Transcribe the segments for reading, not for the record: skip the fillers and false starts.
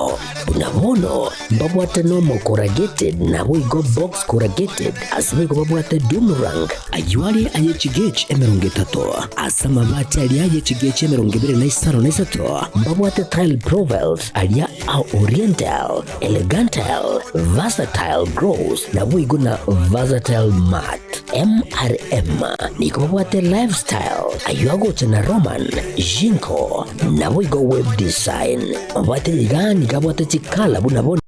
ao. Buna bono mbabwate normal corrugated naboigo box corrugated, ase boigo babwate doomerang. Ayio are aye chigechi 30, ase amabati aria aye chigechi 23 mbabwate tile profiles aria a oriental, elegantal, versatile gloss naboigo na versatile matte. MRM nigo babwate lifestyle ayio agocha na Roman, Jinko naboigo web design. Mabwate iga nigo abwate chikala buna bono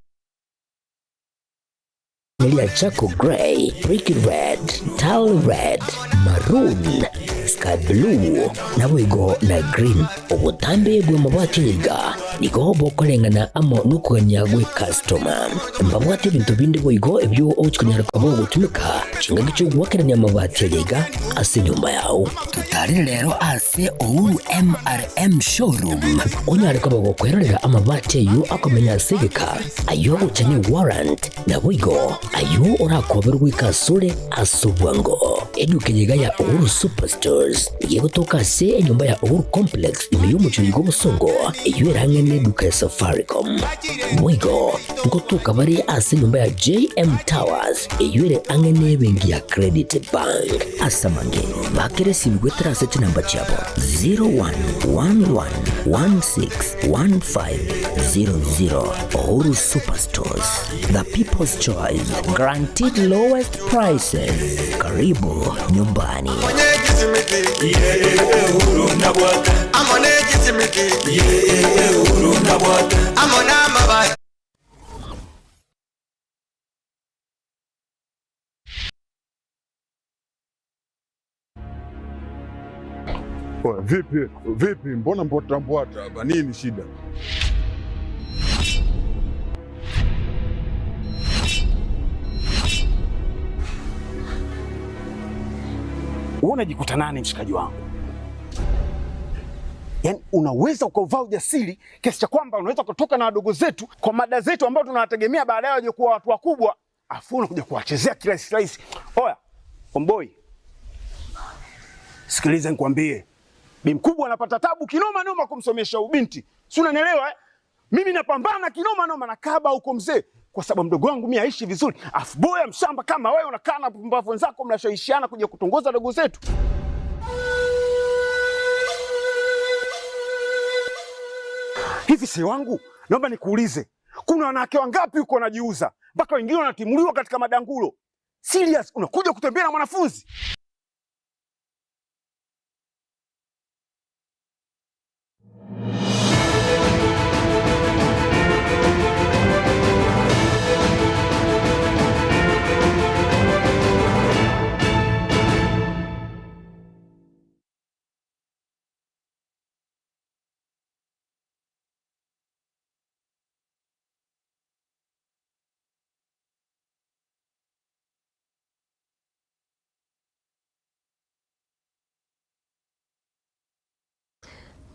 ria charcoal grey, brick red, tile red, maroon, sky blue naboigo na green. Obotambe bw'amabati iga nigo bokoreng'ana amo nokogania gw'ekastoma. Mbabwate ebinto binde boigo ebio ogochia konyara koba ogotumeka chingaki chi'ogoakerania amabati aya iga ase enyomba yao. Totarere rero ase Uhuru MRM Showroom onyare koba gokwerorera amabati ayio akomenya ase egeka, ayio agocha ne warrant, Naboigo ayio orakoberwe goika asore ase obwango. Eduka eye iga ya Uhuru Superstores nigo egotoka ase enyomba ya Uhuru Complex ime y'omochie oiga obosongo, eyio ere ang'e neduka ya Safaricom. Boigo ngotoka bare ase enyomba ya JM Towers eyio ere ang'e nebenki ya Credit Bank. Ase amange, bakera esimi goetera ase chinamba chiabo 0111161500. Uhuru Superstores, the people's choice, guaranteed lowest prices. Karibu nyumbani. Oya, vipi vipi, mbona mbwata mbwata hapa, nini shida? Wewe unajikuta nani mshikaji wangu? Yaani unaweza ukauvaa ujasiri kiasi cha kwamba unaweza kutoka na wadogo zetu kwa mada zetu ambao tunawategemea baadaye waje kuwa watu wakubwa, afu unakuja kuwachezea kirahisi rahisi. Oya, omboi, sikiliza nikwambie, bi mkubwa anapata tabu kinoma noma kumsomesha ubinti, si unanielewa eh? Mimi napambana kinoma noma na kaba huko mzee, kwa sababu mdogo wangu mimi aishi vizuri, afu boya mshamba kama wewe unakaa na pumbavu wenzako mnashawishiana kuja kutongoza dogo zetu. Hivi si wangu, naomba nikuulize, kuna wanawake wangapi huko wanajiuza mpaka wengine wanatimuliwa katika madangulo? Serious, unakuja kutembea na mwanafunzi?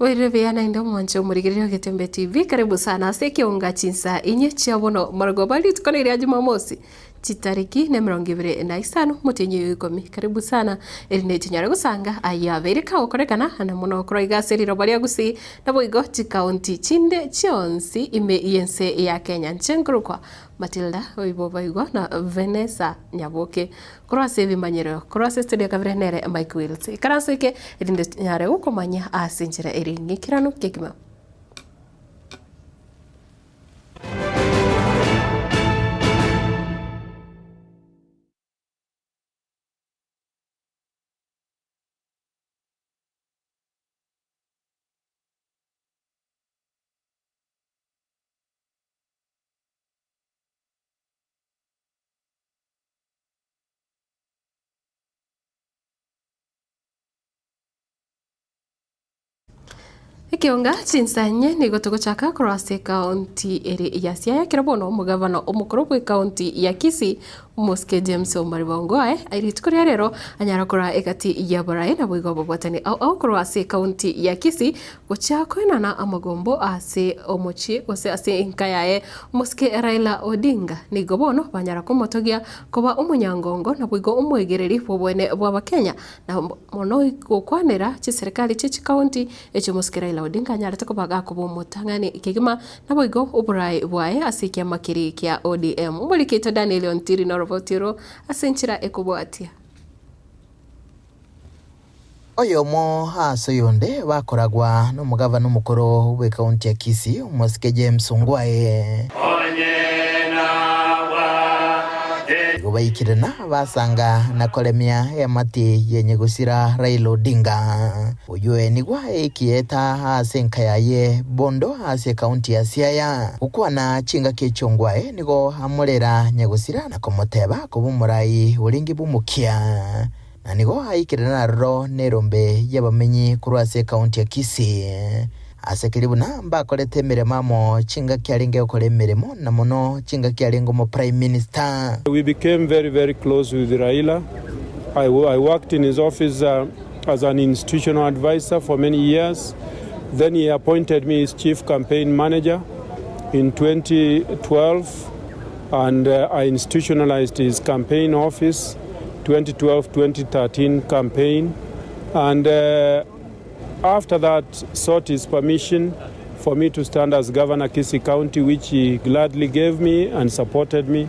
Oire buya naende omwanche omorigereria o Getembe TV, karibu sana ase ekeonga chinsa inye chia bono marogoba rituko na eria Jumamosi chitariki na 25 omotienyi oyo ikomi. Karibu sana erinde chinyare gosanga ayio abeire kagokorekana na mono korwa iga ase riroba ria Gusii naboigo chikaunti chinde chionsi ime y'ense ya Kenya. Inche nkorokwa Matilda oibobaigwa na Vanessa Nyaboke. Korwa ase ebimanyero, korwa ase studio kabere nere Mike Wills. Ikaranso eke erinde nyare gokomanya ase enchera ere ng'ekeranu kegima. Ekeonga chinsanye nigo togochaka korwa ase ekaunti ere ya Siaya ekero bono omogavana omokoro bw'ekaunti ya Kisii Omosike James Omariba Ongoae rituko ria rero anyara korwa egati y'abarai naboigo ababwatani ao ao korwa ase ekaunti ya Kisii gochia koenana amagombo ase omochie gose ase enka yaye Omosike Raila Odinga nigo bono banyara komotogia koba omonyangongo naboigo omwegereri bw'oboene bw'abakenya na mono gokwanera chiserikali chie chikaunti echio Omosike Raila. Raila Odinga anyarete koba gakoba omotang'ani kegima naboigo oboraai bwaye ase ekiama keria kia ODM. Omoriki oito Daniel Ontiri noroboti oro ase enchera ekobwatia. Oyomo ase oyonde bakoragwa nomogavana omokoro bw'ekaunti ya Kisii, omosike James Ongwae. Igo baikirana basanga na koremia eamate ye nyegosira Raila Odinga, oyio oenigwa ekieta ase enka yaye Bondo ase ekaunti ya Siaya. Gokwana chingaki echio Ongwae nigo amorera nyegosira na komoteba koba omorai orenge bw'omokia. Na nigo aikire naroro nerombe y'abamenyi korwa ase ekaunti ya Kisii. Ase keria buna mbakorete emeremo amo chingaki arenge gokora emeremo na mono chingaki arenge omo Prime Minister. We became very very close with Raila. I, I worked in his office uh, as an institutional advisor for many years. Then he appointed me his chief campaign manager in 2012 and uh, I institutionalized his campaign office 2012-2013 campaign and uh, after that sought his permission for me to stand as governor Kisii County which he gladly gave me and supported me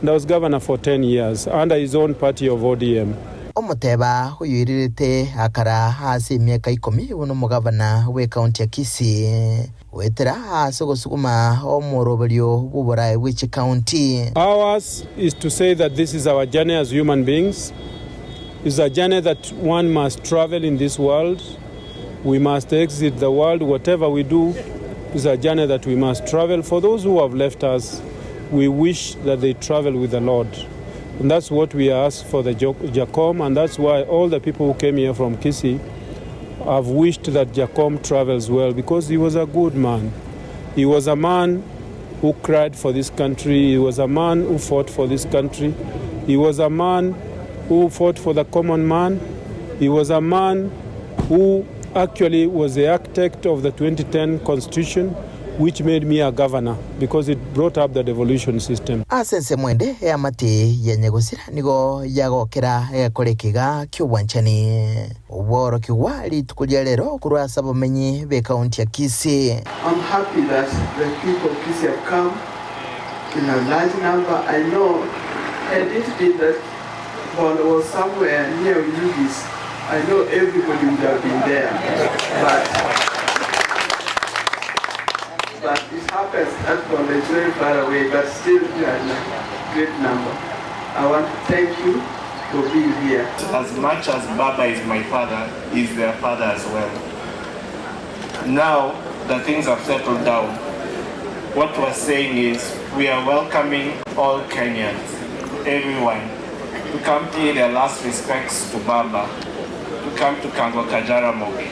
and I was governor for 10 years under his own party of ODM. Omoteba oyoirerete akara ase emiaka ikomi buna omogavana bw'ekaunti ya Kisii Goetera ase ogosuguma omoroberio bw'oboraai bwe chikaunti. Ours is to say that this is our journey as human beings, is a journey that one must travel in this world, we must exit the world, whatever we do is a journey that we must travel. For those who have left us, we wish that they travel with the Lord. And that's what we ask for the Jacom, and that's why all the people who came here from Kisii have wished that Jacom travels well because he was a good man. He was a man who cried for this country. He was a man who fought for this country. He was a man who fought for the common man. He was a man who actually was the architect of the 2010 constitution which made me a governor because it brought up the devolution system. Ase ensemo ende eamate ya nyagosira nigo yagokera egekora ekiga ki'obwanchani. Obworokigwa rituko ria rero korwa ase abamenyi b'ekaunti ya Kisii. I'm happy that the people of Kisii have come in a large number. I know had it been that Bondo was somewhere near Oyugis, I know everybody would have been there. But, but it happens that Bondo is very far away, but still you are in a great number. I want to thank you for being here. As much as Baba is my father, he's their father as well. Now that things have settled down, what we're saying is we are welcoming all Kenyans, everyone, to come pay their last respects to Baba, to come to Kangwa Kajaramogi.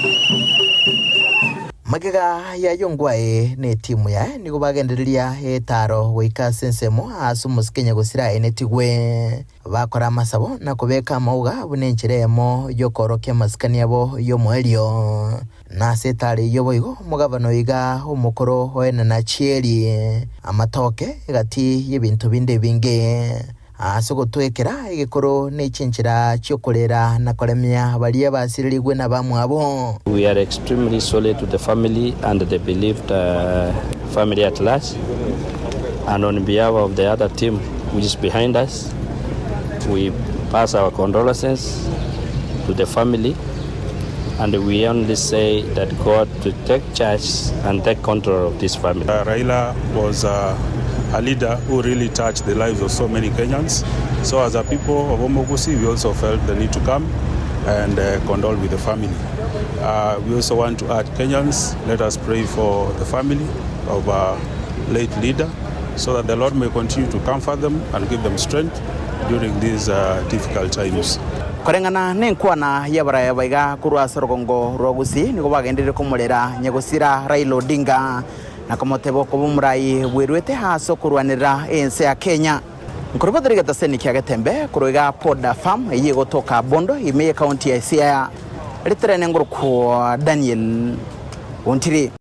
Magega y'ayio ngwae na etimu yaye nigo bagendereria etaaro goika ase ensemo aase omosike nyagosira aenetigwe. Bakora amasabo na kobeka amauga buna enchera eyemo y'okoorokia amasikani abo y'omoerio. Na ase etaara eyio boigo omogabana oyo iga omokoro oenana chieri, amatoke, egati y'ebinto binde ebinge. Ase ogotwekera egekoro ne chinchera chi'okorera na koremia baria basirerigwe nabamwabo. We are extremely sorry to the family and the bereaved family at large and on behalf of the other team which is behind us we pass our condolences to the family and we only say that God to take charge and take control of this family. Raila was a, a leader who really touched the lives of so many Kenyans. So as a people of Omogusi, we also felt the need to come and uh, condole with the family. Uh, we also want to add Kenyans, let us pray for the family of our late leader so that the Lord may continue to comfort them and give them strength during these uh, difficult times. Koreng'ana nenkwana y'abaraya baiga korwa ase orogongo rwa Gusii nigo bagenderire komorera nyagosira Raila Odinga na komoteba okoba omorai bweruete ase okorwanerera ense ya Kenya. Nkorobotera egetaseni kia Getembe korwa iga Poda Farm eyio egotoka Bondo ime y'ecounty ya Siaya riterene ngorokwo Daniel Ontiri.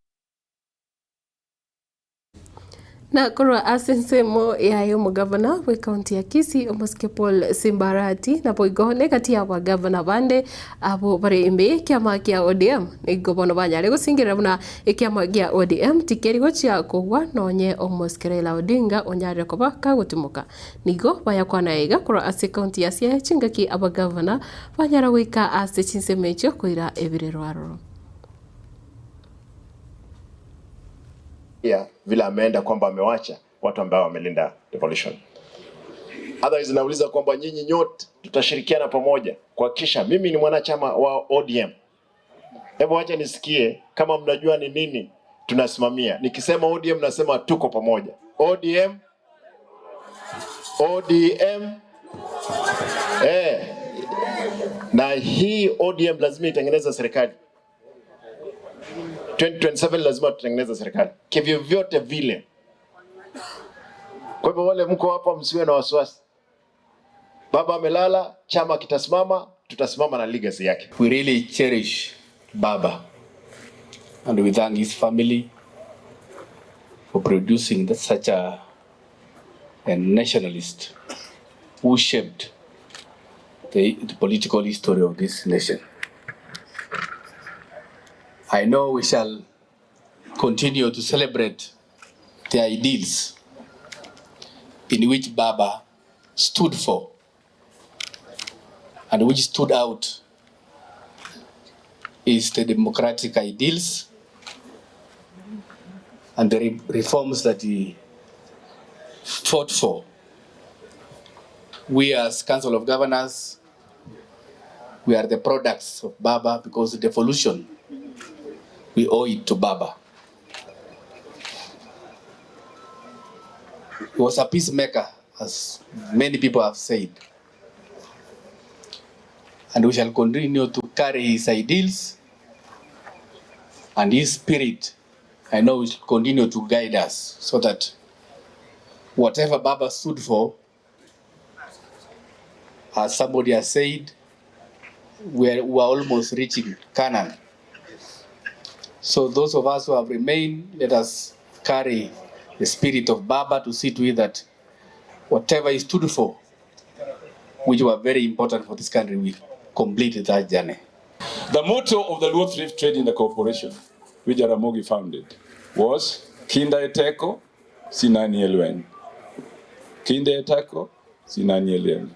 Na korwa ase ensemo yaye omogavana bw'ecounty ya Kisii omosike Paul Simbarati naboigo negati y'abagavana bande abwo bare ime y'ekiama kia ODM nigo bono banyare gosingerera buna ekiama gia ODM tikeri gochia kogwa nonye omosike Raila Odinga onyarire koba kagotimoka. Nigo bayakwana iga korwa ase ecounty ya Siaya chingaki abagavana banyara goika ase chinsemo echio koira ebirero aroro. Ya vile ameenda kwamba amewacha watu ambao wamelinda devolution. Otherwise nauliza kwamba nyinyi nyote tutashirikiana pamoja kuhakikisha mimi ni mwanachama wa ODM. Hebu wacha nisikie kama mnajua ni nini tunasimamia. Nikisema ODM nasema tuko pamoja. ODM ODM eh, na hii ODM lazima itengeneze serikali. 2027 lazima tutengeneze serikali kivyovyote vile. Kwa hivyo wale mko hapa msiwe na wasiwasi. Baba amelala, chama kitasimama, tutasimama na legacy yake. We really cherish Baba and we thank his family for producing that such a, a nationalist who shaped the, the political history of this nation. I know we shall continue to celebrate the ideals in which Baba stood for and which stood out is the democratic ideals and the re- reforms that he fought for. We as Council of Governors, we are the products of Baba because the devolution, we owe it to Baba. He was a peacemaker, as many people have said. And we shall continue to carry his ideals and his spirit. I know will continue to guide us so that whatever Baba stood for, as somebody has said, we are, we are almost reaching Canaan. So those of us who have remained, let us carry the spirit of Baba to see to it that whatever he stood for, which were very important for this country, we complete that journey. The motto of the Luo Thrift Trading Corporation, which Jaramogi founded, was Kinda Eteko, Sinani Elwen. Kinda Eteko, Sinani Elwen.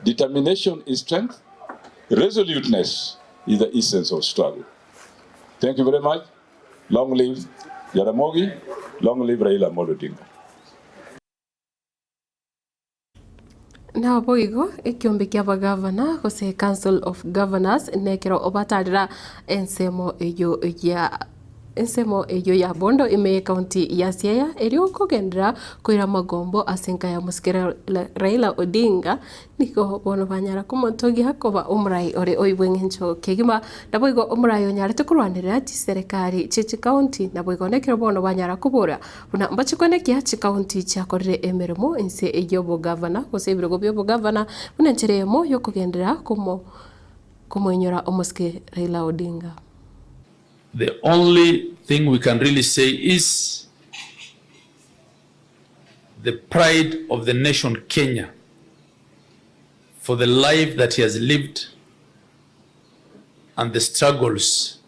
Determination is strength. Resoluteness is the essence of struggle. Thank you very much. Long live Jaramogi. Long live Raila Amolo Odinga. Naboigo ekiombe kia abagavana gose Council of Governors nekero obatarera ensemo eyo ya ensemo eyo ya Bondo ime y'ekaunti ya Siaya erio okogenderera koira amagombo ase enka ya omosike Raila Odinga nigo bono banyara komotogia koba omorai ore oibwe eng'encho kegima naboigo omorai onyarete korwanerera chiserekari chie chikaunti naboigo nekero bono banyara kobora buna mbachikonekia chikaunti chiakorire emeremo ense ey'obogavana gose ebirogo bia obogavana buna enchera eyemo yokogenderera komo komoinyora omosike Raila Odinga. The only thing we can really say is the pride of the nation Kenya for the life that he has lived and the struggles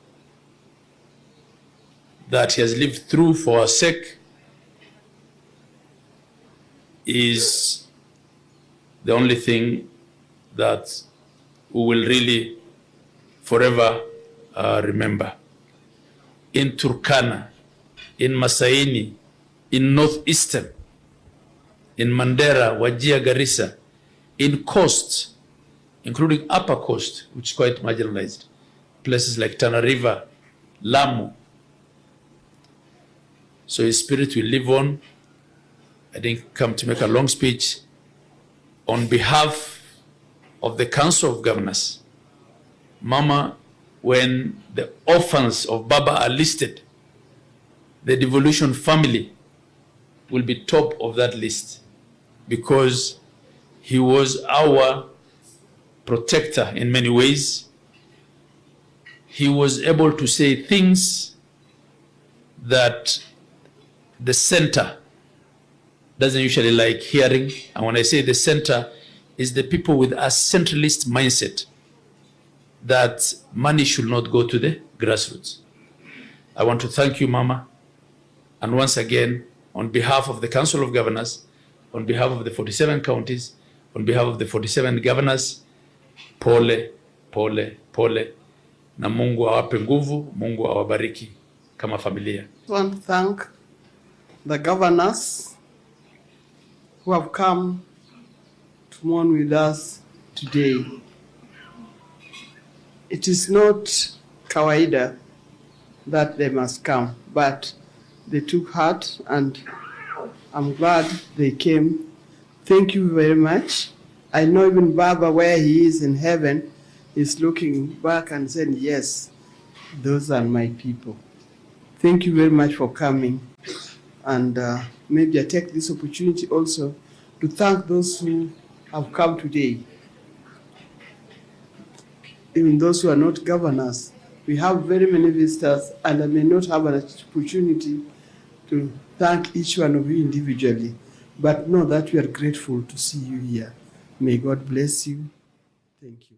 that he has lived through for our sake is the only thing that we will really forever uh, remember. In Turkana, in Masaini, in Northeastern, in Mandera, Wajir, Garissa, in coast, including Upper Coast, which is quite marginalized, places like Tana River, Lamu. So his spirit will live on. I didn't come to make a long speech. On behalf of the Council of Governors, Mama, when the orphans of Baba are listed, the devolution family will be top of that list because he was our protector in many ways. He was able to say things that the center doesn't usually like hearing, and when I say the center, is the people with a centralist mindset that money should not go to the grassroots. I want to thank you, Mama, and once again, on behalf of the Council of Governors, on behalf of the 47 counties, on behalf of the 47 governors, pole, pole, pole, na Mungu awape nguvu, Mungu awabariki kama familia. I want to thank the governors who have come to mourn with us today. It is not kawaida that they must come, but they took heart and I'm glad they came. Thank you very much. I know even Baba, where he is in heaven, is looking back and saying, yes, those are my people. Thank you very much for coming. And maybe I take this opportunity also to thank those who have come today. Even those who are not governors. We have very many visitors, and I may not have an opportunity to thank each one of you individually, but know that we are grateful to see you here. May God bless you. Thank you.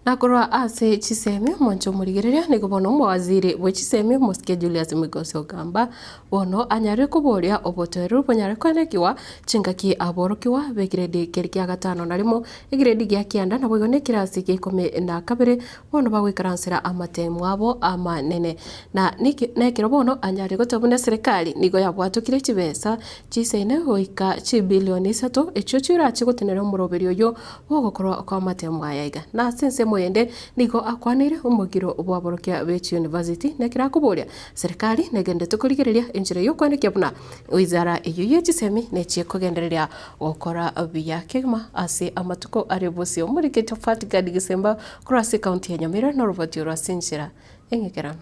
Na korwa ase chisemi omonche omorigereria nigo bono omowaziri bwe chisemi omosike Julius Migosi Ogamba bono anyare koboria obotoereru bonyare koenekiwa chingaki aborokigwa b'egiredi keria kia gatano na rimo egiredi gia kianda naboigo na ekerasi gia ikomi na kabere bono bagoikaransera amatemu abo amanene. Na nekero bono anyare goteba buna eserekari nigo yabwatokire chibesa chisaine goika chibilioni isato echio chirache gotenena omoroberi oyo bwogokorwa kwa amatemu aya iga. Na ase ensemo eyende nigo akwaneire omogiro bw'aborokia be chiuniversity nekero akoboria serikali negenderete korigereria enchera y'okwenekia buna wizara eyio ye chisemi nechie kogendereria gokora buya kegima ase amatuko are bosio. Omorike Tofati Gadi Gisemba korwa ase ekaunti ya Nyamira norobotio rwa ase enchera eng'ekeranu.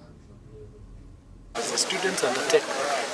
As the students undertake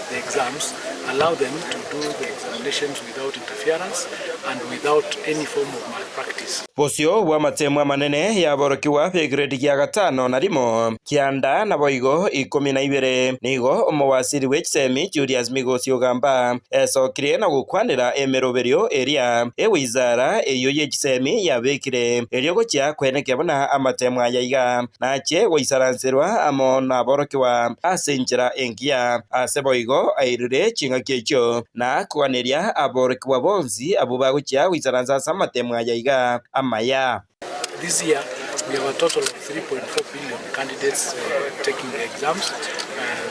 the exams, allow them to do the examinations without interference and without any form of malpractice. Bosio bw'amatemo amanene y'aborokigwa b'egredi gia gatano na rimo, kianda naboigo ikomi na ibere, nigo omowasiri bwe chisemi Julius Migosi Ogamba esokirie na gokwanera emeroberio eria ewizara eyio ye chisemi yabekire erio gochia kwenekia buna amatemo aya iga nache goisaranserwa amo naborokigwa ase enchera engiya. Ase boigo airire ching'aki echio na koganeria aborokigwa bonsi abwo bagochia goisaransa ase amatemo aya iga amaya. This year we have a total of 3.4 billion candidates taking the exams,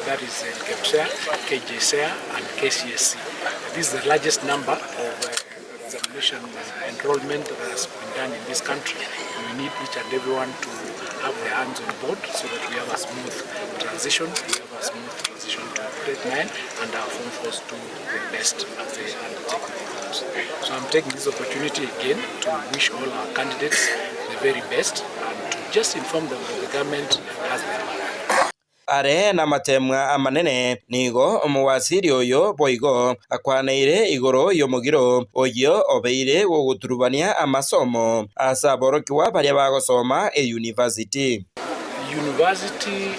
that is KPSEA, KJSEA and KCSE. This is the largest number of examination enrollment that has been done in this country. We need each and everyone to have their hands on board so that we have a smooth transition. We have a smooth transition to grade 9 and our form fours do their best as they undertake the exams. So I'm taking this opportunity again to wish all our candidates the very best and to just inform them that the government has their back. Are namatemwa amanene, nigo omowasiri oyo boigo akwaneire igoro y'omogiro oyio obeire gogoturubania amasomo ase aborokigwa baria bagosoma eyunivasiti. University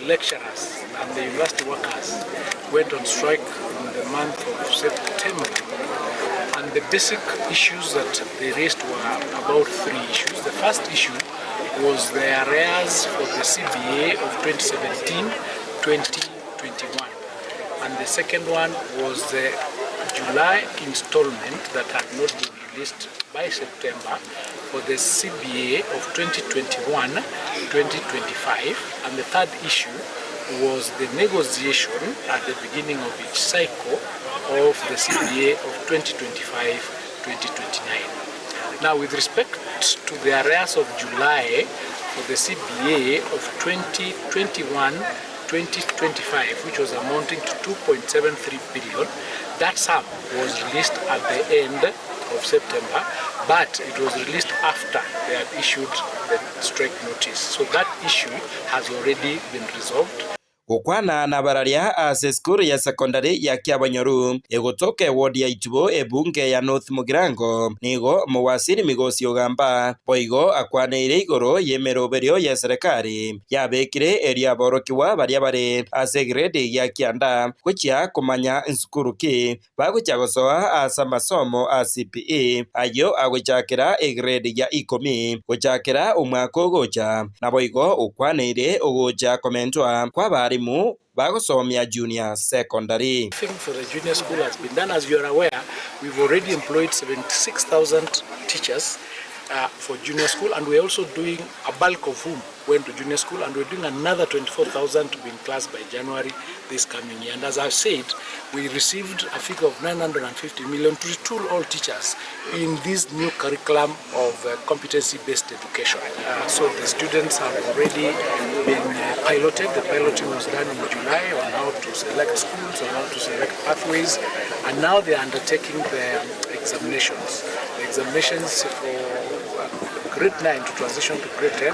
lecturers and the university workers went on strike in the month of September, and the basic issues that they raised were about three issues. The first issue was the arrears for the CBA of 2017-2021, and the second one was the July installment that had not been released by September for the CBA of 2021-2025, and the third issue was the negotiation at the beginning of each cycle of the CBA of 2025-2029. Now, with respect to the arrears of July for the CBA of 2021-2025, which was amounting to 2.73 billion, that sum was released at the end of September, but it was released after they had issued the strike notice. So that issue has already been resolved. Gokwana nabararia ase esukuru ya secondary ya Kiabonyoru egotoka eward ya Itubo ebunge ya North Mugirango nigo omowasiri Migosi Ogamba boigo akwaneire igoro y'emeroberio y'eserekari yabekire erio aborokigwa baria bare ase egrade ya kianda gochia komanya nsukuru ki bagochia gosoa ase amasomo a CPE ayio agochakera egrade ya ikomi gochakera omwaka ogocha. Naboigo okwaneire ogocha komentwa kw'abarimu bagosomia junior secondary. Briefing for the junior school has been done. As you are aware, we've already employed 76,000 teachers uh, for junior school and we're also doing a bulk of whom went to junior school and we're doing another 24,000 to be in class by January this coming year. And as I've said, we received a figure of 950 million to retool all teachers in this new curriculum of uh, competency-based education. Uh, so the students have already been uh, piloted. The piloting was done in July on how to select schools, on how to select pathways, and now they are undertaking the examinations. The examinations for uh, grade 9 to transition to grade 10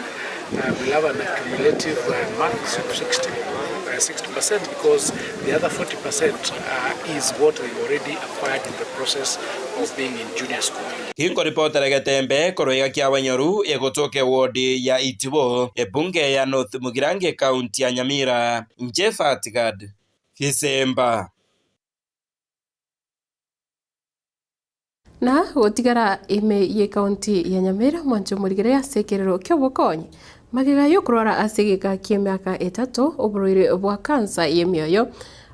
uh, will have an accumulative uh, marks of 60. 60% because the other 40% uh, is what they already acquired in the process of being in junior school. Ginkoripotera Getembe korwa iga Kiabanyoru egotoka eward ya Itibo ebunge ya North Mugirango ekaunti ya Nyamira inche Fatgad Gisemba. Na gotigara ime y'ekaunti ya Nyamira mwanche omorigere ase ekerero ki'obokonyi magega y'okorwara ase egeka ki'emiaka etato oborwaire bwa kansa y'emioyo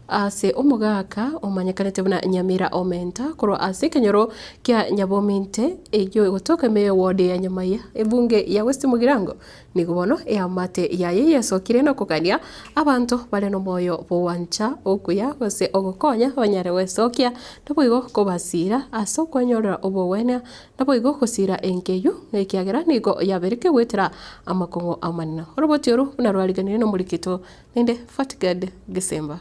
ase omogaka omanyekanete buna Nyamira Omenta korwa ase ekenyoro kia Nyabomente eyio gotoka ime y'eward ya Nyamaiya ebunge ya West Mugirango Nigo bono eamate yaye yesokire nokogania abanto bare nomoyo bw'ogwancha okuya gose ogokonya banyare gwesokia, naboigo kobasiira ase okwenyorera obogwenia, naboigo gosiira enka eyio, ekiagera nigo yabereke goetera amakong'u amanene. Oroboti oru buna rwariganirie nomorikito naende Fatgad Gesemba.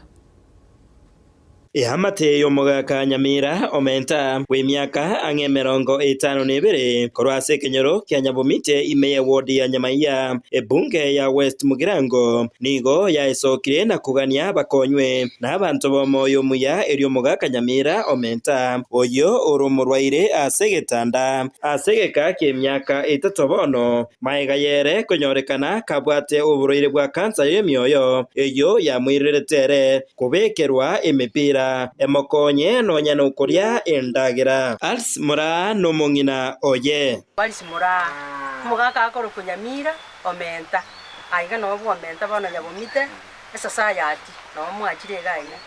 Eamate y'omogaka Nyamira Omenta bw'emiaka ang'e 52 korwa ase ekenyoro kia Nyabomite ime y'eward ya Nyamaiya, ebunge ya West Mugirango nigo yaesokire na kogania bakonywe nabanto b'omoyo omuya erio omogaka Nyamira Omenta oyio ore omorwaire ase egetanda ase egeka ki'emiaka etato bono Magega y'ere konyorekana kabwate oborwaire bwa kansa y'emioyo, eyio yamoirerete ere kobekerwa emepira emokonye nonya nokoria endagera. Alice Moraa nomong'ina oye. Alice Moraa, omogaka akorokwa Nyamira Omenta, aiga noo bw'Omenta bono Nyabomite, esosayati, noo mwachire iga aiga.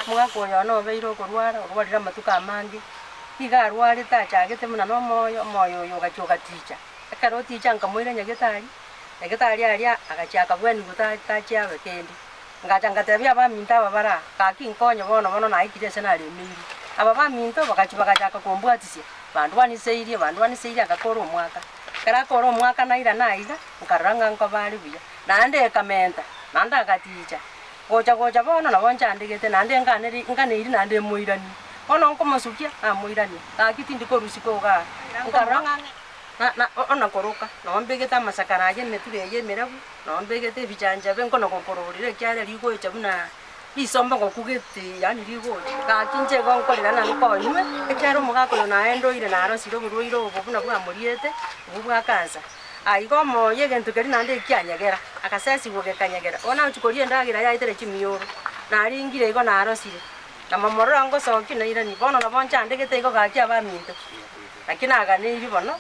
Omogaka oyo one obeire okorwara, orwarire amatuko amange, nigo arwarete achagete buna nomoyo, omoyo oyo ogachia ogaticha. Ekero oticha nkamoira nyagetari, nyagetari aria agachia akabwenigwa ta tachia abe kende. Ngacha ngatebia abaminto aba bare aa, gaki nkonye bono bono naikire ase naremeirwe. Aba baminto bagachia bagachaka kombwatisia, bandwaniseirie bandwaniseirie agakora omwaka. Ekero akora omwaka nairana aiga, nkarora ng'a nkoba are buya. Naende ekamenta, naende agaticha, gocha gocha bono nabo nchandegete naende nganeri nganeirie naende emoiranie. Bono nkomosukia, namoirania, gaki tindi korusia igaa, nkarora ng'a. Na, na, ona koroka, nao mbegete amasakara aye emetugo eye emerabu, nao mbegete ebichanchabe nkono gokororera, ekiagera rigocha buna risomba gokugete, yaani rigocha. Gaki inche igo nkorera na nkonywe, ekiagera omogaka oyo naende oire narosire oborwaire obo buna bwamoriete, obwo bwa kansa. Aa igo omoyo egento keria naende ekianyegera, agasesigwa gekanyegera. Bono nagochia koria endagera yaetire chimioro, naringire igo narosire, na momorero ngosokia nairania. Bono nabo nchandegete igo gaki abaminto. Naki naganeirie bono,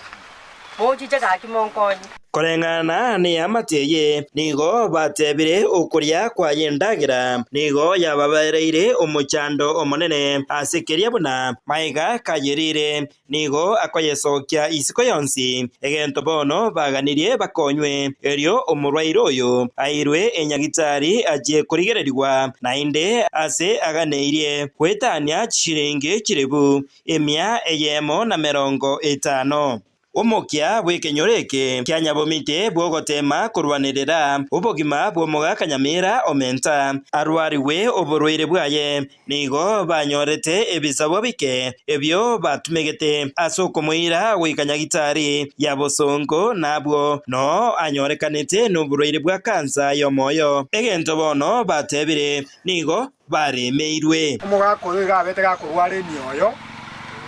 mochiche gaki monkonye. Koreng'ana neamate eye, nigo batebire okoria kwaye endagera nigo yababereire omochando omonene ase keria buna maiga kayerire, nigo akoyesokia isiko yonsi, egento bono baganirie bakonywe, erio omorwaire oyo airwe enyagitari achie korigererigwa naende ase aganeirie goetania chishilingi chilifu emia eyemo na merongo etano. Omokia bw'ekenyoro eke kia Nyabomite bw'ogoteema korwanerera obogima bw'omogaka Nyamira Omenta arwarigwe oborwaire bwaye, nigo banyorete ebisabwa bike ebio batumegete ase okomoira goika nyagitari ya bosongo nabwo noo anyorekanete noborwaire bwa kansa y'omoyo. Egento bono batebire nigo baremeirwe. Omogaka oyo iga abete gakorwara emioyo,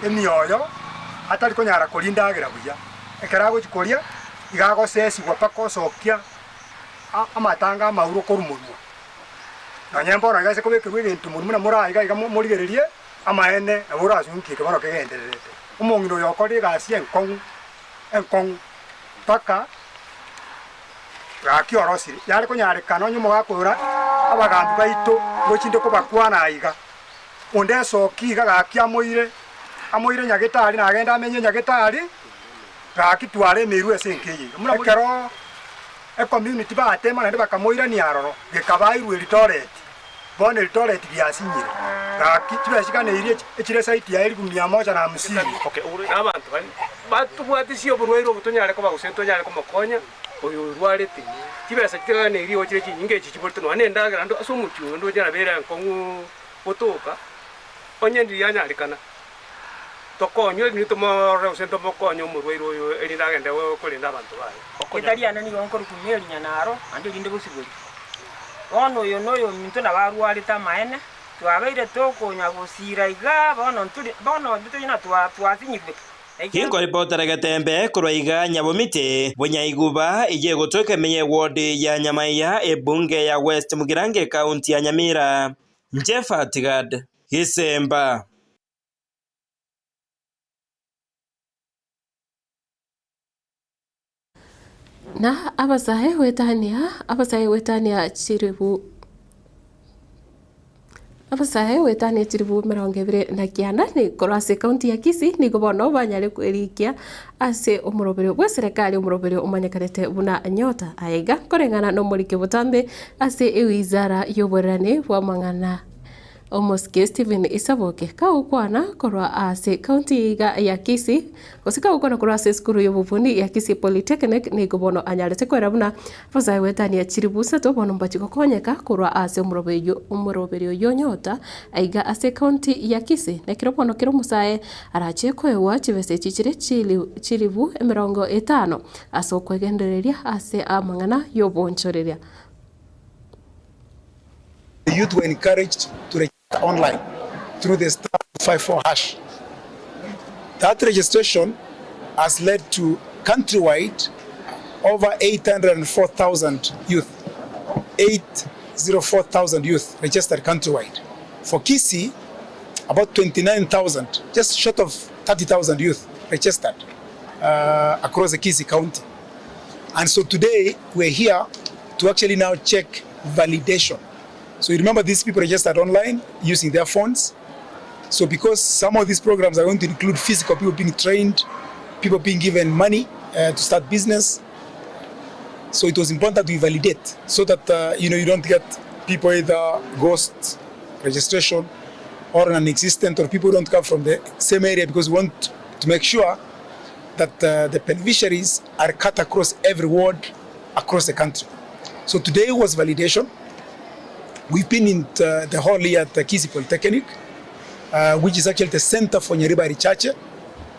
emioyo, atari konyara koria endagera buya. Ekero agochia koria, iga agosesigwa mpaka osokia amatanga amauro korwa monwa. Nonya mbono iga ase kobekerwa egento monwe buna more aiga iga morigererie amaene, nabo orasunkie eke bono kegendererete. Omong'ina oyo okorire egasi enkong'u, enkong'u, mpaka Gaki orosire, yare konyarekana onye mogakora abagambi baito ngochinde kobakwana aiga. Onde esoki iga gaki amoire, amoire nyagetari nagende amenye nyagetari, gaki tware emerwe ase enka eye iga. Buna ekero ecommunity batema naende bakamoirania aroro, gekabairwa Eldoret, bono Eldoret giasinyire. Gaki chibesa chiganeirie echire saiti ya elifu mia moja na hamsini. Nabanto baria batobwatisie oborwaire obo tonyare koba gose ntonyare komokonya. Oyo orwarete, chibesa chitiganeiri igo chire chinyinge echi chiborete nonya nendagera ande ase omochie oyo ndoche nabo ere enkong'u gotoka, onye ndiri yanyarekana, tokonywe erinde tomorore gose tomokonye omorwaire oyo erinde agende korenda abanto baye. Etari ane nigo nkorokwa Mary Nyanaro, naende erinde bosibori. Bono oyo noyominto nabo arwarete amaene, twabeire tokonya gosira igaa, bono nturi bono intwe tonya twasinyigwe. Inkoripotera getembe korwa iga Nyabomiti, Bonyaiguba, eyio egotoka ime y'ewodi ya Nyamaiya, ebunge ya West Mugirango ekaunti ya Nyamira. Jephat Gad, Gisemba. Na abasae goetania, abasae goetania chilifu, abasae goetania chilifu emerongo ebere na kianda korwa ase ekaunti ya Kisii nigo bono banyare kwerikia ase omoroberio bw'eserekari omoroberio omanyekanete buna Nyota. Aye iga nkoreng'ana na omoriki botambe ase ewizara y'oborerani bw'amang'ana. Omosike Stephen Isaboke kagokwana korwa ase county iga ya Kisii gose kagokwana korwa ase esukuru y'obofundi ya Kisii Polytechnic nigo bono anyarete koera buna abasae goetania chilifu isato bono mbachi gokonyeka korwa ase omoroberio omoroberio oyio Nyota aiga ase county ya Kisii nekero bono kera omosae arache koegwa chibesa echi chire chilifu emerongo etano ase okwegendereria ase amang'ana y'oboonchoreria. The youth were encouraged to register online through the star 254 hash. That registration has led to countrywide over 804,000 youth, 804,000 youth registered countrywide. For Kisii, about 29,000, just short of 30,000 youth registered uh, across the Kisii County. And so today we're here to actually now check validation. So you remember these people registered online using their phones. So because some of these programs are going to include physical people being trained, people being given money uh, to start business. So it was important we validate so that uh, you know you don't get people either ghost registration or non-existent or people don't come from the same area because we want to make sure that uh, the beneficiaries are cut across every ward across the country. So today was validation. We've been in the, the hall here at the Kisii Polytechnic, uh, which is actually the center for Nyaribari Chache.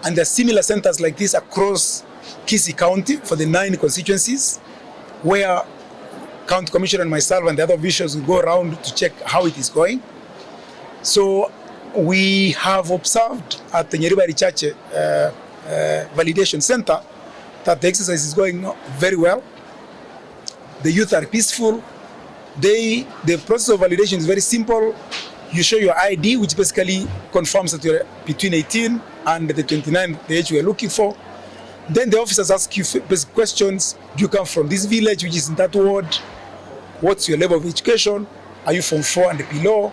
And there are similar centers like this across Kisii County for the nine constituencies, where County Commissioner and myself and the other officials will go around to check how it is going. So we have observed at the Nyaribari Chache uh, uh, Validation Center that the exercise is going very well. The youth are peaceful. They, the process of validation is very simple. You show your ID, which basically confirms that you're between 18 and the 29, the age we are looking for. Then the officers ask you basic questions. Do you come from this village, which is in that ward? What's your level of education? Are you from 4 and below?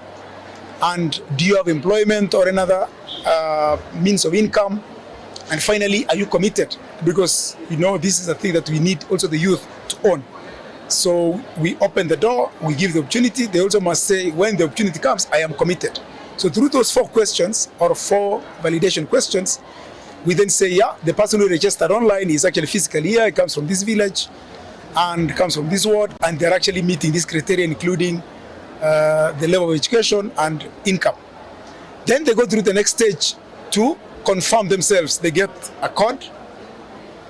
And do you have employment or another uh, means of income? And finally, are you committed? Because you know this is a thing that we need also the youth to own. So we open the door, we give the opportunity. They also must say, when the opportunity comes, I am committed. So through those four questions or four validation questions, We then say, yeah, the person who registered online is actually physically here, he comes from this village and comes from this ward, and they're actually meeting this criteria, including uh, the level of education and income. Then they go through the next stage to confirm themselves. They get a code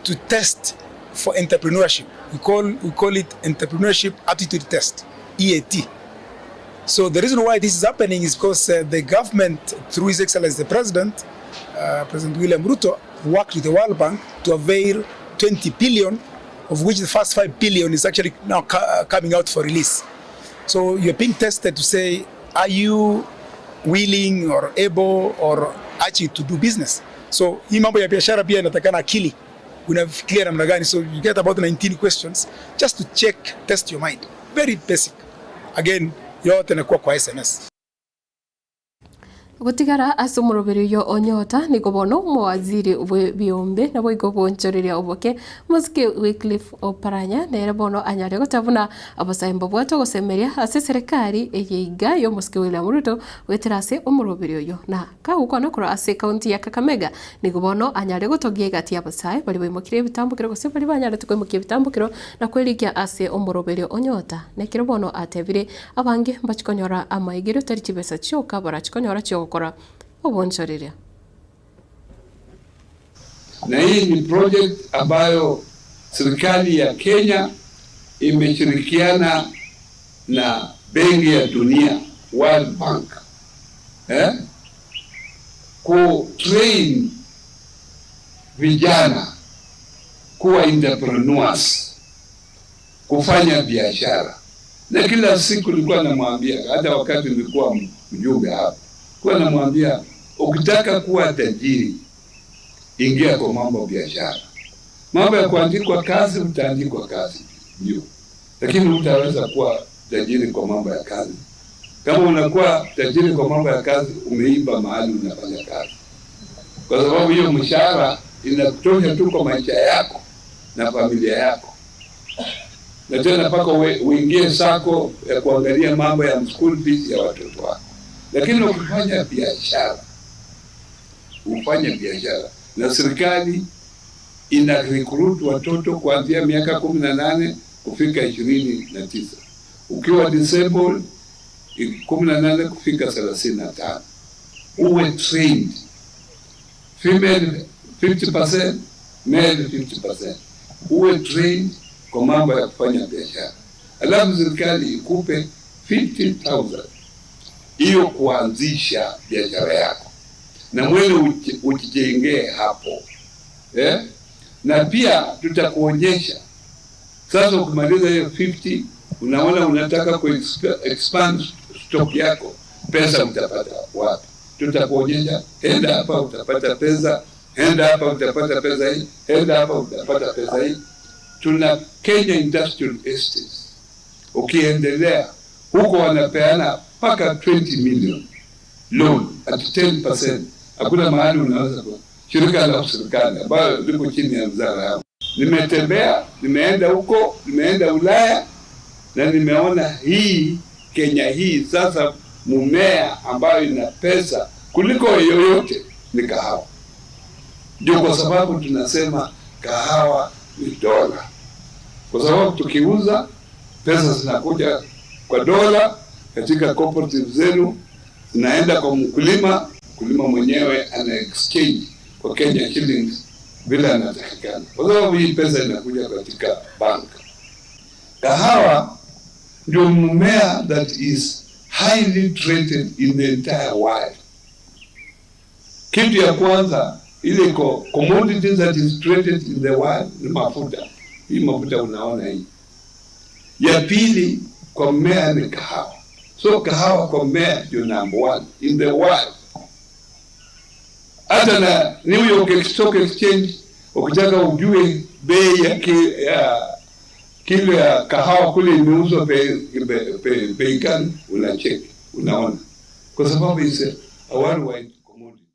to test for entrepreneurship. We call, we call it Entrepreneurship Aptitude Test, EAT. So the reason why this is happening is because uh, the government, through His Excellency the President, uh, President William Ruto, worked with the World Bank to avail 20 billion, of which the first 5 billion is actually now uh, coming out for release. So you're being tested to say, are you willing or able or actually to do business? So hii mambo ya biashara pia inatakana akili, unafikiria namna gani? So you get about 19 questions just to check, test your mind. Very basic. Again, yote inakuwa kwa SMS. Gotigara ase omoroberi oyo onyota nigo bono omowaziri bwe biombe naboigo obonchoreria oboke Mosike Wycliffe Oparanya nere bono anyare goteba buna abasae mbabwate ogosemeria ase eserekari eye iga ya omosike William Ruto goetera ase omoroberi oyo na kagokwana korwa ase ekaunti ya Kakamega nigo bono anyare gotogia egati y'abasae baria baimokirie ebitambokero gose baria banyarete koimokia ebitambokero na kwerigia ase omoroberi onyota nekero bono atebire Abange mbachie konyora amaigerio tari chibesa chioka barachie konyora chi'ogokora obonchoreria. Na hii ni project ambayo serikali ya Kenya imeshirikiana na Benki ya Dunia, World Bank, eh, ku train vijana kuwa entrepreneurs, kufanya biashara. Na kila siku nilikuwa namwambia, hata wakati nilikuwa mjumbe hapa, kuwa namwambia ukitaka kuwa tajiri ingia kwa mambo ya biashara. Mambo ya kuandikwa kazi, utaandikwa kazi ndio, lakini hutaweza kuwa tajiri kwa mambo ya kazi. Kama unakuwa tajiri kwa mambo ya kazi, umeimba mahali unafanya kazi, kwa sababu hiyo mshahara inakutosha tu kwa maisha yako na familia yako, na tena mpaka uingie sako ya kuangalia mambo ya school fees ya watoto wako. Lakini ukifanya biashara, ufanye biashara na serikali ina recruit watoto kuanzia miaka 18 kufika 29, ukiwa disabled 18 kufika 35, uwe trained, female 50%, male 50%, uwe trained kwa mambo ya kufanya biashara, alafu serikali ikupe 50,000 hiyo kuanzisha biashara yako, na mwene ujijengee hapo eh? Na pia tutakuonyesha sasa, ukimaliza hiyo 50 unaona unataka ku expand stock yako, pesa utapata wapi? Tutakuonyesha, enda hapa utapata pesa, enda hapa utapata pesa hii, enda hapa utapata pesa hii. Tuna Kenya Industrial Estates, ukiendelea huko wanapeana mpaka 20 million loan at 10%. Hakuna mahali unaweza kwa shirika la serikali ambayo liko chini ya wizara yangu. Nimetembea, nimeenda huko, nimeenda Ulaya na nimeona hii Kenya hii sasa, mumea ambayo ina pesa kuliko yoyote ni kahawa. Ndio kwa sababu tunasema kahawa ni dola, kwa sababu tukiuza pesa zinakuja kwa dola katika cooperative zenu, zinaenda kwa mkulima, mkulima mwenyewe ana exchange kwa Kenya shillings vile anatakikana, kwa sababu hii pesa inakuja katika bank. Kahawa ndio mmea that is highly traded in the entire world. Kitu ya kwanza ile iko commodity that is traded in the world ni mafuta. Hii mafuta unaona hii. Ya pili kwa mmea ni kahawa. So kahawa kwa mmea ndio number one in the world. Hata na New York Stock Exchange ukitaka ujue bei ya, ki, ya kilo ya kahawa kule imeuzwa bei gani, unacheki unaona, kwa sababu is a worldwide commodity.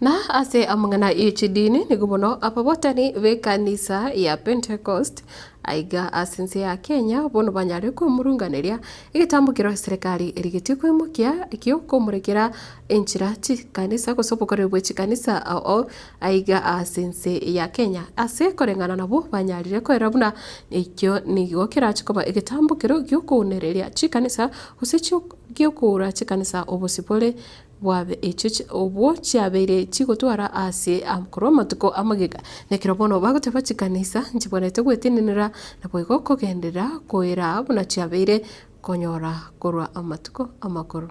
Na ase amang'ana ye chidini nigo bono ababotani b'ekanisa ya Pentecost aiga ase ense ya Kenya bono banyare komurunganeria egetambo kero eserekari erigetie koimokia ekio komorekera enchera chikanisa gose obokoreri bwe chikanisa ao ao aiga ase ense ya Kenya. Ase koreng'ana nabwo banyarire koera buna ekio nigo kerache koba egetambo kero giokounereria chikanisa gose giokoura chikanisa obosibore bwabe echio obwo chiabeire chigotwara ase korwa amatuko amagega. Nekero bono bagoteba chikanisa nchibwenerete gwetenenera naboigo kogenderera koera buna chiabeire konyora korwa amatuko amakoro.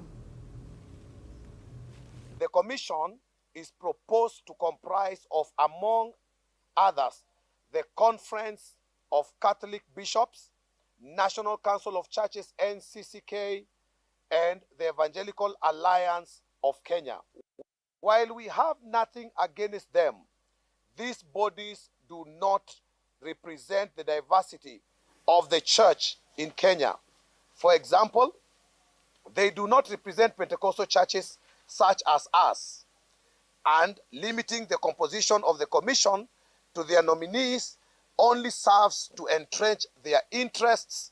The commission is proposed to comprise of among others the Conference of Catholic Bishops, National Council of Churches NCCK and the Evangelical Alliance of Kenya. While we have nothing against them, these bodies do not represent the diversity of the church in Kenya. For example, they do not represent Pentecostal churches such as us, and limiting the composition of the commission to their nominees only serves to entrench their interests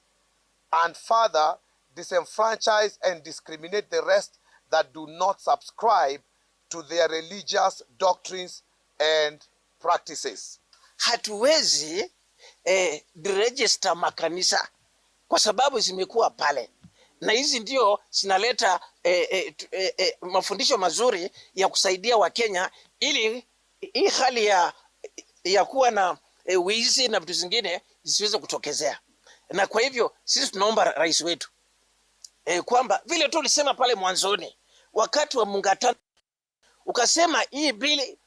and further disenfranchise and discriminate the rest that do not subscribe to their religious doctrines and practices. Hatuwezi deregister makanisa kwa sababu zimekuwa pale na hizi ndio zinaleta mafundisho mazuri ya kusaidia Wakenya ili hii hali ya kuwa na wizi na vitu zingine zisiweze kutokezea. Na kwa hivyo sisi tunaomba rais wetu kwamba vile tu ulisema pale mwanzoni wakati wa muungano ukasema hii bili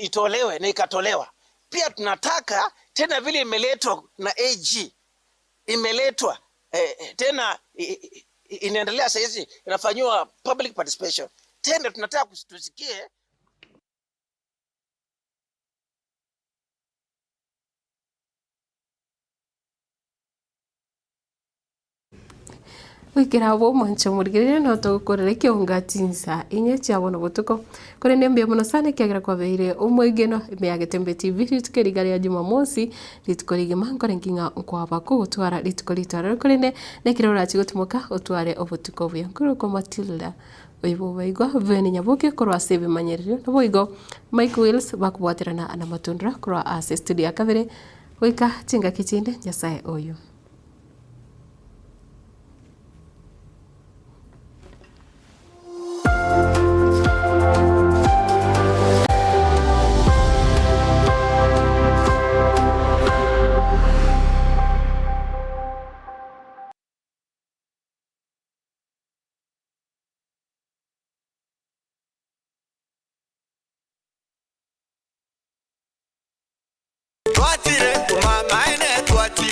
itolewe na ikatolewa. Pia tunataka tena vile imeletwa na AG imeletwa tena inaendelea saizi inafanyiwa public participation. Tena tunataka tusikie Goikera abwo omwancho omorigereria no togokorera ekeonga chinsa inye chia bono botuko. Korende mbuya mono sana ekiagera kwabeire omwegeno ime ya Getembe TV rituko eriga ria Jumamosi, rituko rigima nkore nki ng'a nkwaba kogotwara rituko ritwarero korende nekero orache gotimoka otware obotuko obuya. Nkorokwa Matilda oyo bobaigwa Ben Nyaboke korwa ase ebimanyererio naboigo Mike Wills bakobwaterana na Matundura korwa ase estudio ya kabere goika chingaki chinde Nyasaye oyo.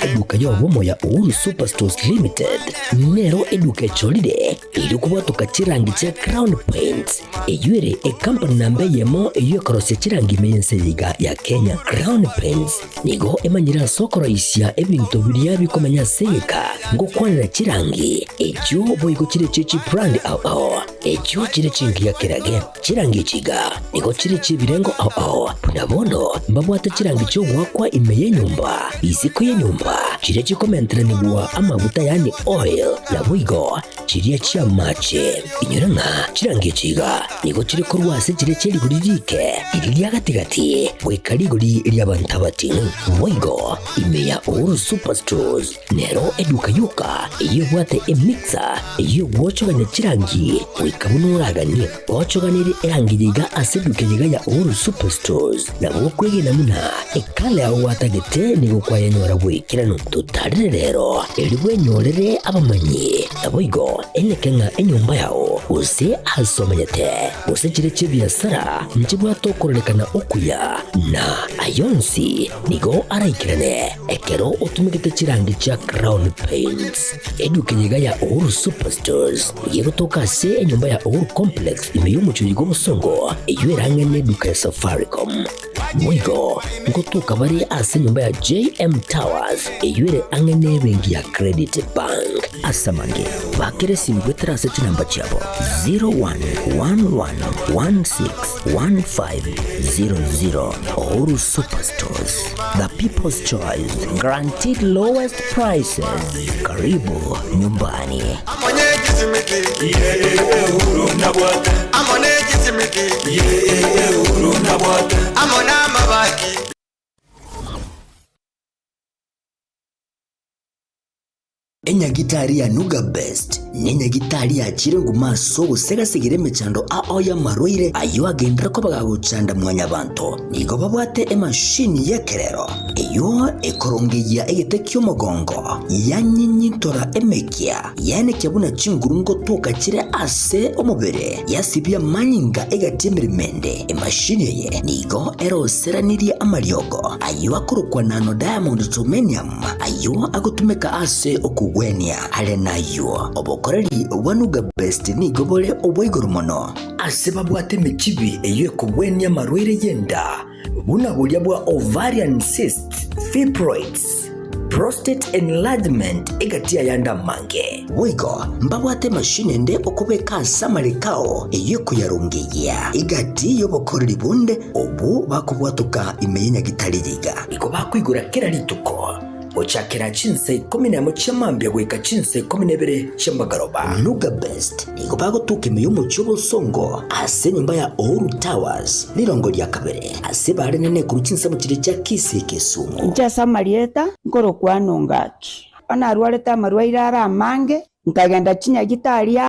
Eduka y'obomo ya Uhuru Superstores Limited nero eduka echorire eri kobwatoka chirangi chia Crown Paints eywo ere ekampani namba eyemo eywo ekorosia chirangi ime y'ense eye iga ya Kenya. Crown Paints nigo emanyire ase okoroisia ebinto biria bikomenya ase egeka ngokwanera chirangi echio boigo chire chie chibrand ao ao echio chire chingiya kerage. Chirangi echi iga nigo chire chi'ebirengo ao ao, buna bono mbabwate chirangi chi'ogoakwa ime y'enyomba, isiko y'enyomba, chiria chikomenteranigwa amaguta yaani oil, naboigo chiria chi'amache. Inyora ng'a chirangi echi iga nigo chire korwa ase chiria chie rigori rike, riria ria gati-gati, goika rigori ri'abanto abating'u. Boigo ime ya Uhuru Superstores nero eduka yoka eyio ebwate emixer eyio egwochogania chirangi goika buna oraganie. Gochoganerie erangi yiga ase eduka yiga ya Uhuru Superstores nabo okwegena buna ekala yao gwatagete nigo kwayenyora bwaikeranu. Totarire rero erio bwenyorere abamanyi naboigo eneke ng'a enyomba yao gose ase omenyete gose chire chi'ebiasara nchibwate okororekana okuya na ayonsi nigo araikerane ekero otumegete chirangi chia Crown Paints. Eduka eye iga ya Uhuru Superstores nigo egotoka ase enyomba ya Uhuru Complex ime y'omochie bw'obosongo eyio ere ang'e neduka ya Safaricom. Boigo ngotoka bare ase enyomba ya JM Towers eyio ere ang'e nebenki ya Credit Bank. Ase amange, bakera esimi goetera ase chinamba chiabo. 0111161500. Uhuru Superstores, the people's choice, guaranteed lowest prices. Karibu nyumbani. Enyagitari ya Nuga Best nenyagitari yachire nguma ase ogosegasegera emechando ao y'amarwaire ayio agenderere koba gagochanda mwanyabanto. Nigo babwate emashini y'ekerero eyio ekorongeyia egete ki'omogongo, yanyinyintora emekia, yaenekia buna chinguru ngotoka chire ase omobere, yasibia amanyinga egati y'emeremo ende. Emashini eye nigo eroseranirie amariogo ayio akorokwa nano diamond germanium, Ayio agotumeka ase okogwenia. Are nayio, obokoreri bwa Nuga Best nigo bore obwa igoro mono. Ase babwate emechibi eyio ekogwenia amarwaire y'enda, buna boria bwa ovarian cysts, fibroids, prostate enlargement egati y'ayande amange. Boigo mbabwate emashini ende okobeka ase amareko ao eyio ekoyarongeyia egati y'obokoreri bonde obwo bakobwatoka ime y'enyagitari yiga. Igo bakoigora kera rituko, gochakera chinsa ikomi nemo chia mambia goika chinsa ikomi na ibere chi'amagoroba. Nuga Best nigo bagotoka ime y'omochie obosongo ase enyomba ya Uhuru Towers, rirongo ria kabere, ase barenene korwa chinsemo chiria chia Kisii Kisumu. Inche ase amarieta nkorokwa Nongaki. Onye narwarete amarwaire are amange, nkagenda chinyagitari.